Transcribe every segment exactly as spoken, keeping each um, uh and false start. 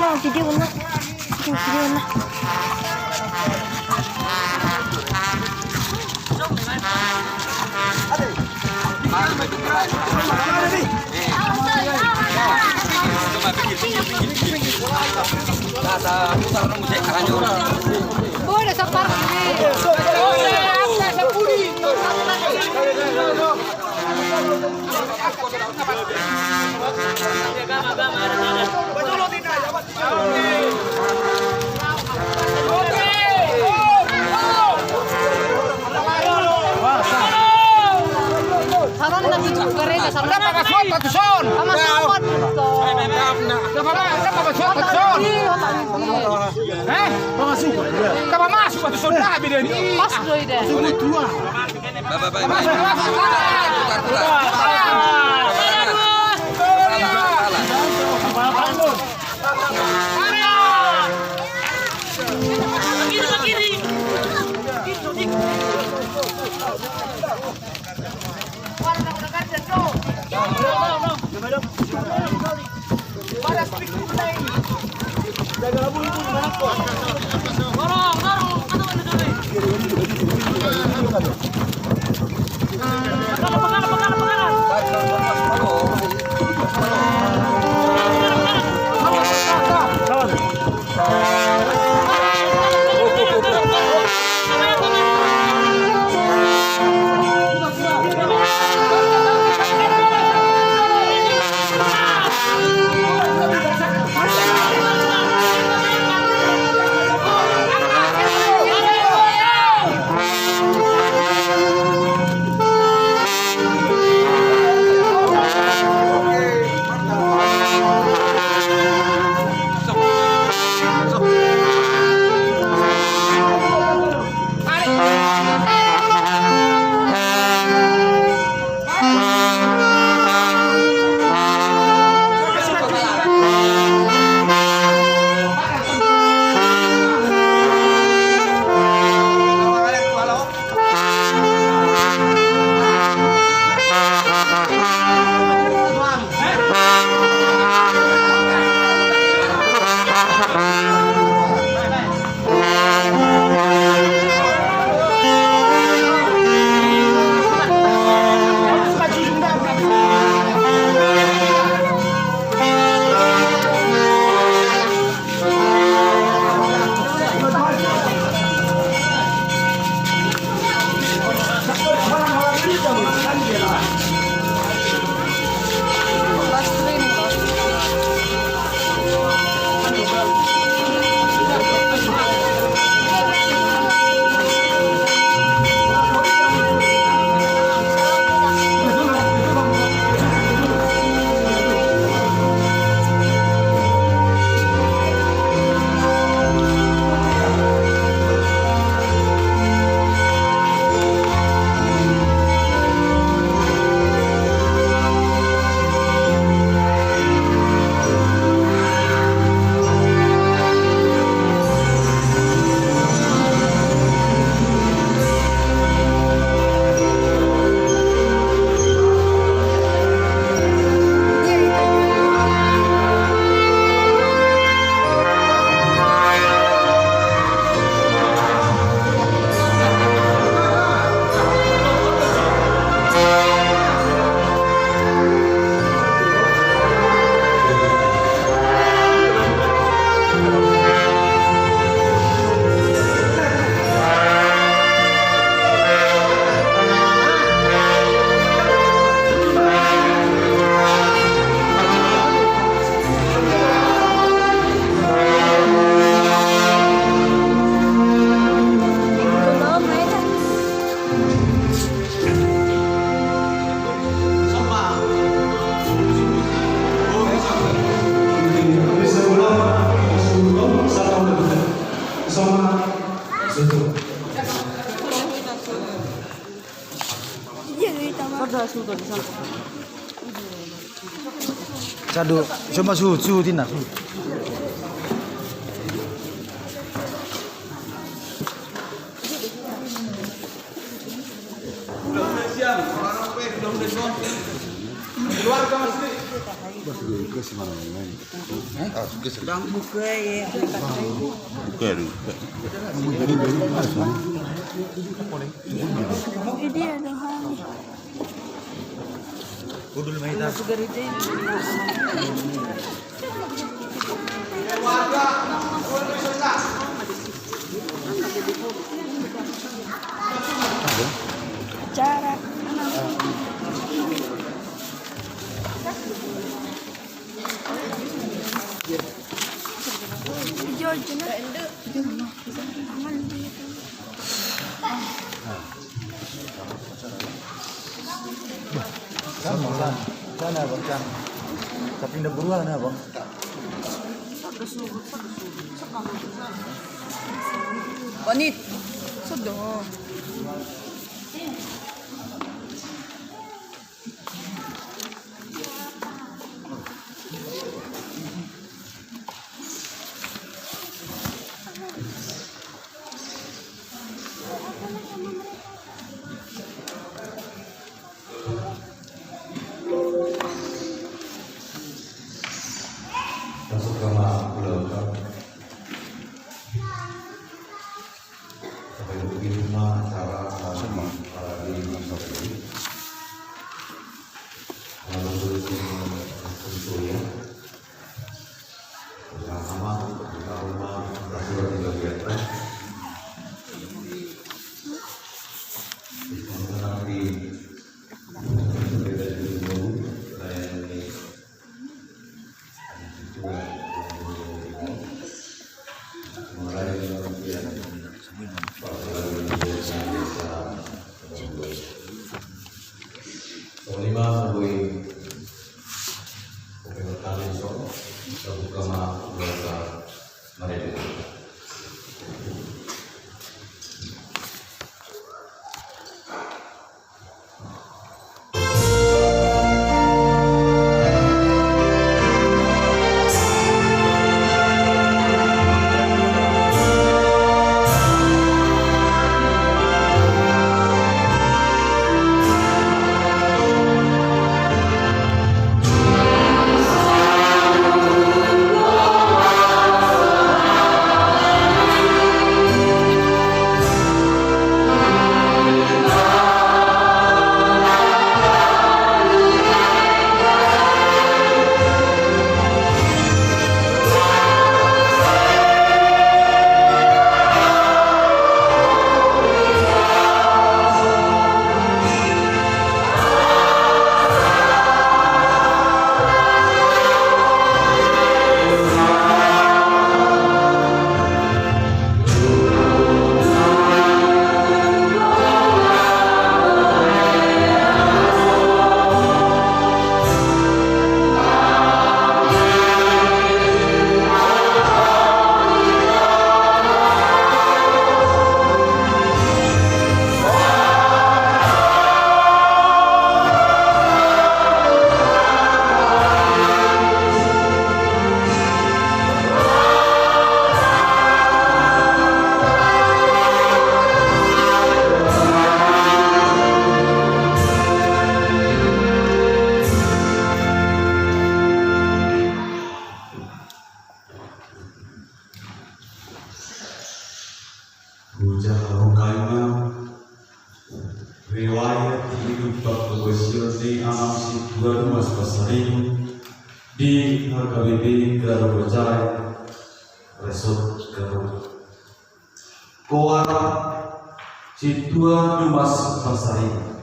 Video na. Video na. Boleh, sabar. Pamasuk, pamasuk, pamasuk. Pas do ide. Baik, baik, baik. Putar, putar. Sadu, so ma suhut, suhut inna, suhut. Keluarga masih. Bang buka ya. Buka, buka. Ini ada hal. Udul main tas. Acara. Giorgio, no? Sana, sana. Sana, Bang, sana. Tapi nda buruan, Bang. Panit. Sudah. Masuk ke ma pulau kau. Sampai begitu ma acara kami para di masa ini. Lalu terus ini, terus ya. Bersama-sama, kita rumah, kita sudah tidak biasa. Nanti, beda dulu, saya ini. Hujaha ho ma riwayat hidup panghobasion ni amang sintua Dumas Pasaribu di H K B P Garuda Jaya, Resort Garuda. Koar sintua Dumas Pasaribu.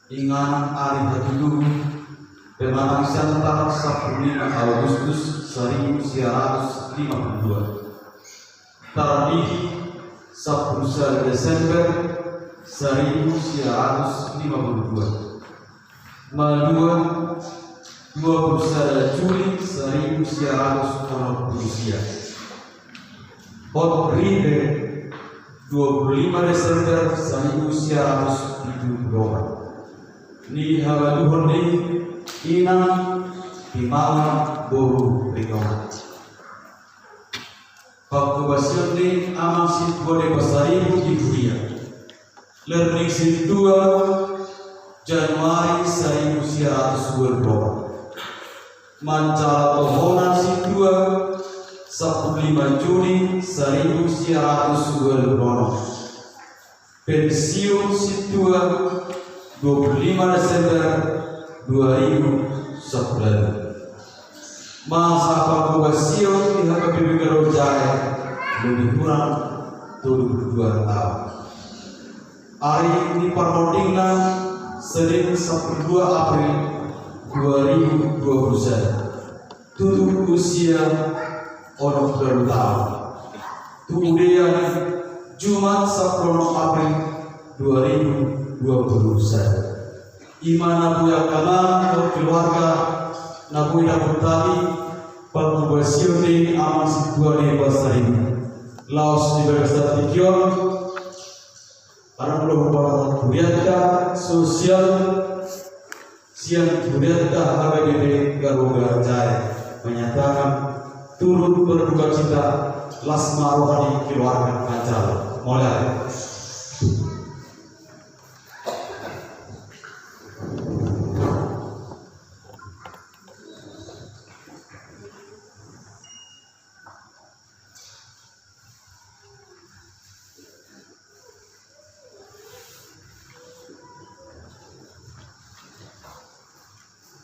Inganan ari hatutubu, pematang siantar sampulu lima Agustus saribu sia ratus lima pulu dua. Tarbihi sampulu sada Desember saribu sia ratus lima pulu dua. Malua dua pulu sada Juli saribu sia ratus onom pulu sia. Hot ride dua pulu lima Desember saribu sia ratus pitu pulu opat. Nihabaluhon ni inang Himawan boru Ritonga. Panghobasion ni amang sintua Dumas Pasaribu di huria. Ler ni sintua Januari saribu sia ratus dua pulu opat. Manjalo tohonan sintua, sampulu lima Juni saribu sia ratus dua pulu onom. Pensiun sintua, dua puluh lima Desember dua ribu sepuluh. Masa pangkobasion di H K B P Garoja Jae lebih kurang tolu puluh dua tahun. Ari ni parhorjangna Senin sampulu dua April dua ribu dua puluh satu. Tutup usia onom puluh taon. Tu udean Jumat sampulu onom April dua ribu dua puluh satu. I ma na boi angka amang dohot keluarga na boi dapot hami pangkobasion ni amang sintua ni Pasaribu. Laos di bagasan tingki on, anak loba huriatta sosial sian huriatta H K B P Garoja Jae menyatakan turut berduka cita, las ma roha ni keluarga. Manjalo. Mauliate.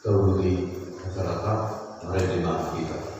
Taruhon masyarakat, mari di maaf kita.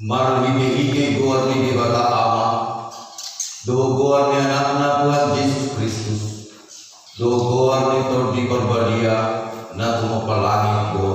Marhitehite goar ni Debata Ama, dohot goar ni Anakna Tuhan Jesus Kristus, dohot goar ni Tondi Parbadia na tumompa langit dohot